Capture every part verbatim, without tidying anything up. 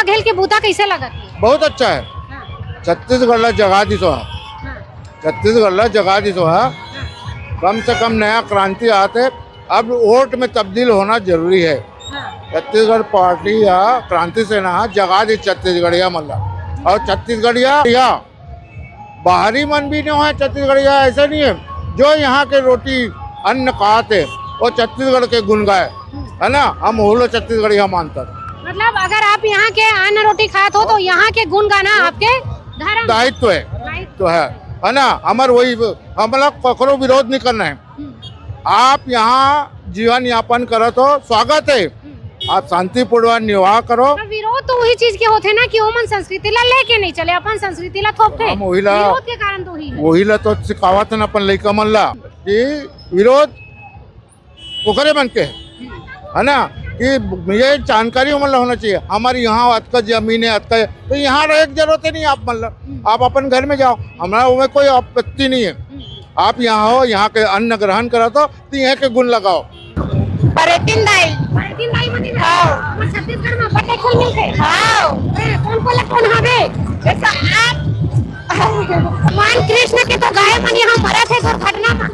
घेल के बूता कैसे लगत हे? बहुत अच्छा है। हाँ। छत्तीसगढ़ ला जगा दिस हा। हाँ। छत्तीसगढ़ ला जगा दिस हा। हाँ। कम से कम नया क्रांति आते। अब वोट में तब्दील होना जरूरी है। हाँ। छत्तीसगढ़ पार्टी या क्रांति सेना हा जगा दी छत्तीसगढ़िया मन ला। और छत्तीसगढ़िया या बाहरी मन भी नहीं है छत्तीसगढ़िया, ऐसा नहीं है। जो यहाँ के रोटी अन्न खाते, वो छत्तीसगढ़ के गुण गाए, है ना? हम होलो छत्तीसगढ़िया मानता। मतलब अगर आप यहाँ के अन्न रोटी खात हो तो यहाँ के गुण गाना आपके धर्म दायित्व है। दायित्व। तो है, है ना? हमार वही, हमला ककरो विरोध नहीं करना है। हम्म। आप यहाँ जीवन यापन करत हो, स्वागत है। हम्म। आप शांतिपूर्वक निर्वाह करो। पर विरोध तो वही चीज के होथे ना कि ओमन संस्कृति ला लेके नहीं चले, अपन संस्कृति ला थोपथे। हम वही ला, विरोध के कारण तो वही है। वही ला तो सिखावत हन अपन लइका मन ला कि विरोध ओकरे मन के है, है ना, कि ये जानकारी ओमन ला होना चाहिए। हमारे यहाँ अतका जमीन है, अतका है, तो यहाँ रहे के जरूरत ही नहीं आप मन ला। आप अपन घर में जाओ, हमारा ओमे कोई आपत्ति नहीं है। आप यहाँ हो, यहाँ के अन्न ग्रहण करा तो, तो यहाँ के गुण लगाओ। परेतिन दाई। परेतिन दाई मने ना? हाँ। हमर छत्तीसगढ़ में बड़े कुल मिलके। हाँ। ए, कौन बोला कौन हवे? जैसा आप भगवान कृष्ण के तो गाय मन यहाँ मरत है दुर्घटना में।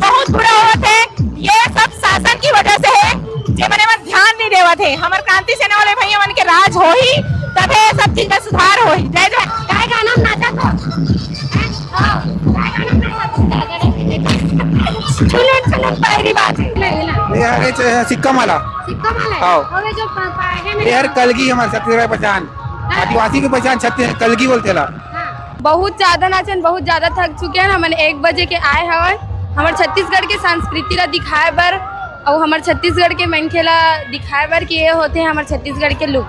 बहुत बुरा होत है, ये सब शासन की वजह से है, जे मने मन ध्यान नहीं देवत है। हमर क्रांति सेना वाले भैया मन के राज होही, तबे ये सब चीज में सुधार होही। जय जवान। गाय गाना में नाचा तो। हाँ, गाय गाना में नाचा तो। चलो, चलो, पहली बात है। ले, ले। ये हरे च-, सिक्का माला। सिक्का माला है? हाँ। और ये जो प-, प-, है ये हर मेरे कलगी हमारे छत्तीसगढ़ की पहचान। हाँ। आदिवासी की पहचान छत्तीस, कलगी बोलते ला। हाँ। बहुत ज्यादा नाचन, बहुत ज्यादा थक चुके हैं। हमन एक बजे के आए हवन हमर छत्तीसगढ़ के संस्कृति ला दिखाए बर, अउ हमर छत्तीसगढ़ के मनखे ला दिखाए बर कि ये होते हैं हमर छत्तीसगढ़ के लोग।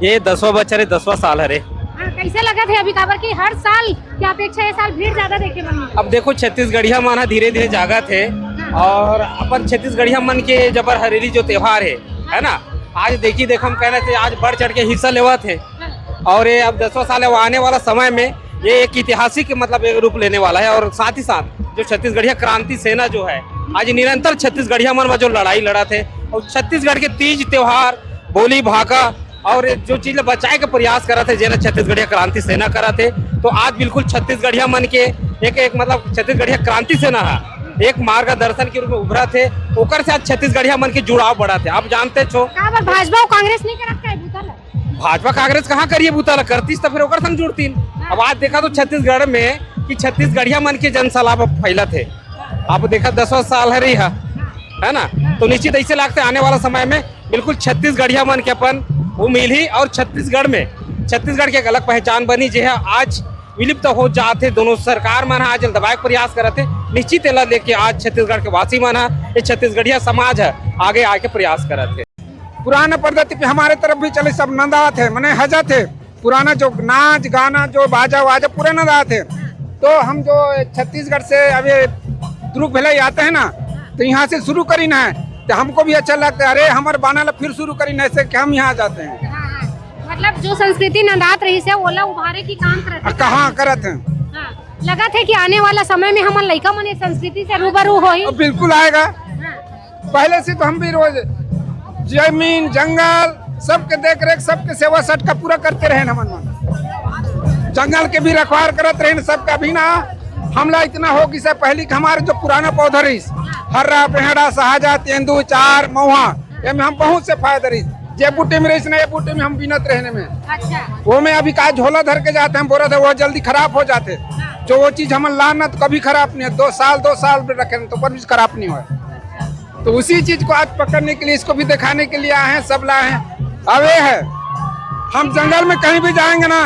ये दसवां बछर है, दसवां साल हरे। हाँ, कैसे लगत है अभी, काबर कि हर साल के अपेक्षा ये साल भीड़ ज्यादा देखे बर मिलत? अब देखो, छत्तीसगढ़िया मन ह धीरे-धीरे जागत हे। हाँ। और अपन छत्तीसगढ़िया मन के जबर हरेली जो त्योहार हे, है ना, आज देखी देख हम कहना चाहिए, आज बढ़ चढ़ के हिस्सा लेवत हे। हाँ। और ये अब दसवां साल है, वो आने वाला समय में ये एक ऐतिहासिक, मतलब, एक रूप लेने वाला है। और साथ ही साथ जो छत्तीसगढ़िया क्रांति सेना जो है, आज निरंतर छत्तीसगढ़िया मन में जो लड़ाई लड़त हे और छत्तीसगढ़ के तीज त्योहार, बोली भाखा और ये जो चीज ला बचाए के प्रयास करत हे, जेला छत्तीसगढ़िया क्रांति सेना करत हे, तो आज बिल्कुल छत्तीसगढ़िया मन के एक, एक, मतलब, छत्तीसगढ़िया क्रांति सेना ह एक मार्गदर्शन के रूप में उभरत हे, ओकर से आज छत्तीसगढ़िया मन के जुड़ाव बढ़त हे। आप जानते छो, काबर भाजपा अउ कांग्रेस नहीं करत का है बूता ला? भाजपा कांग्रेस कहाँ करिए बूता ला, करतीस तो फिर ओकर संग जुड़तीन। हाँ। अब आज देखा तो छत्तीसगढ़ में कि छत्तीसगढ़िया मन के जनसलाब अब फैलत हे। आप देखा दसवां साल हरे हा, है ना, तो निश्चित ऐसे लगते आने वाला समय में बिल्कुल छत्तीसगढ़िया मन के अपन वो मिलही और छत्तीसगढ़ में, छत्तीसगढ़ के एक अलग पहचान बनी, जे ह आज विलुप्त हो जात हे। दोनों सरकार मन ह आज दबाए के प्रयास करत हे। निश्चित एला लेके आज छत्तीसगढ़ के वासी मन ह, ये छत्तीसगढ़िया समाज ह आगे आए के प्रयास करत हे। पुराना पद्धति पे हमारे तरफ भी चले, सब नंदात हे, मने हजत हे। पुराना जो नाच गाना, जो बाजा वाजा पूरा नंदात हे। तो हम जो छत्तीसगढ़ से अभी दुर्ग भिलाई आते हैं ना, तो यहाँ से शुरू करी ना है, तो हमको भी अच्छा लगता है। अरे, हमारे बाना ला फिर शुरू करी ना, ऐसे कि हम यहाँ आ जाते हैं। हाँ, हाँ। मतलब जो संस्कृति नंदात रहिस हे, ओला उभारे की काम करत हे। कहाँ करत हैं? हाँ। लगत हे कि आने वाला समय में हमर लइका मन ये संस्कृति से रूबरू होही। अब बिल्कुल आएगा। हाँ। पहले से तो हम भी रोज जमीन, जंगल, सबके देख रेख, सबके सेवा सटका पूरा करते रहे हमन मन। जंगल के भी रखवार करत रहे सबका। अभी ना हमला इतना हो कि से पहली के हमारे जो पुराना पौधा रहिस, हर्रा, पेहड़ा, सहाजा, तेंदू, चार, महुआ, एमे हम बहुत से फायदा रहिस। जे बूटी में रहिस ना, ये बूटी में हम बीनत रहने में। अच्छा। वो में अभी का झोला धर के जाते हैं, बोरा था, वो जल्दी खराब हो जाते। हाँ। जो वो चीज हम लान ना तो कभी खराब नहीं है, दो साल, दो साल में रखे तो कभी खराब नहीं हुआ। तो उसी चीज को आज पकड़ने के लिए, इसको भी दिखाने के लिए आए हैं, सब लाए हैं। अब ये है, हम जंगल में कहीं भी जाएंगे ना,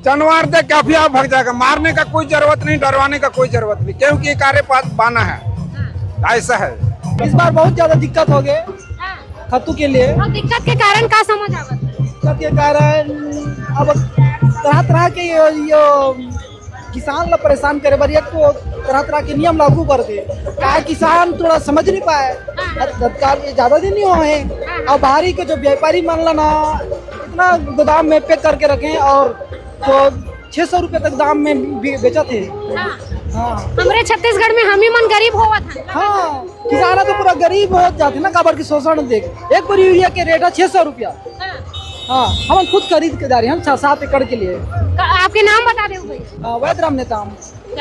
जानवर देख के अभी आप भाग जाएगा, मारने का कोई जरूरत नहीं, डरवाने का कोई जरूरत नहीं, क्योंकि ये कार्य पास बाना है, ऐसा है। इस बार बहुत ज्यादा दिक्कत हो गए खत्तू के लिए। और दिक्कत के कारण का समझ आवत? दिक्कत के कारण अब तरह तरह के ये, ये किसान ला परेशान करे बर एक तो तरह तरह के नियम लागू कर दे, का किसान थोड़ा समझ नहीं पाए। तत्काल ये ज्यादा दिन नहीं हुआ है। अब बाहरी के जो व्यापारी मन ला ना इतना गोदाम में पैक करके रखे हैं और तो छह सौ रुपये तक दाम में बे-, बेचत है। हाँ। हाँ। हमरे छत्तीसगढ़ में हम ही मन गरीब होवत हन। हाँ, किसान तो पूरा गरीब हो जाते ना, काबर की शोषण देख। एक बोरी यूरिया के रेट है छह सौ रुपया। हाँ। हाँ, हमन खुद खरीद के जा रहे हैं, छह सात एकड़ के लिए। का-, आपके नाम बता दे भैया। हाँ, वैद्यराम नेताम।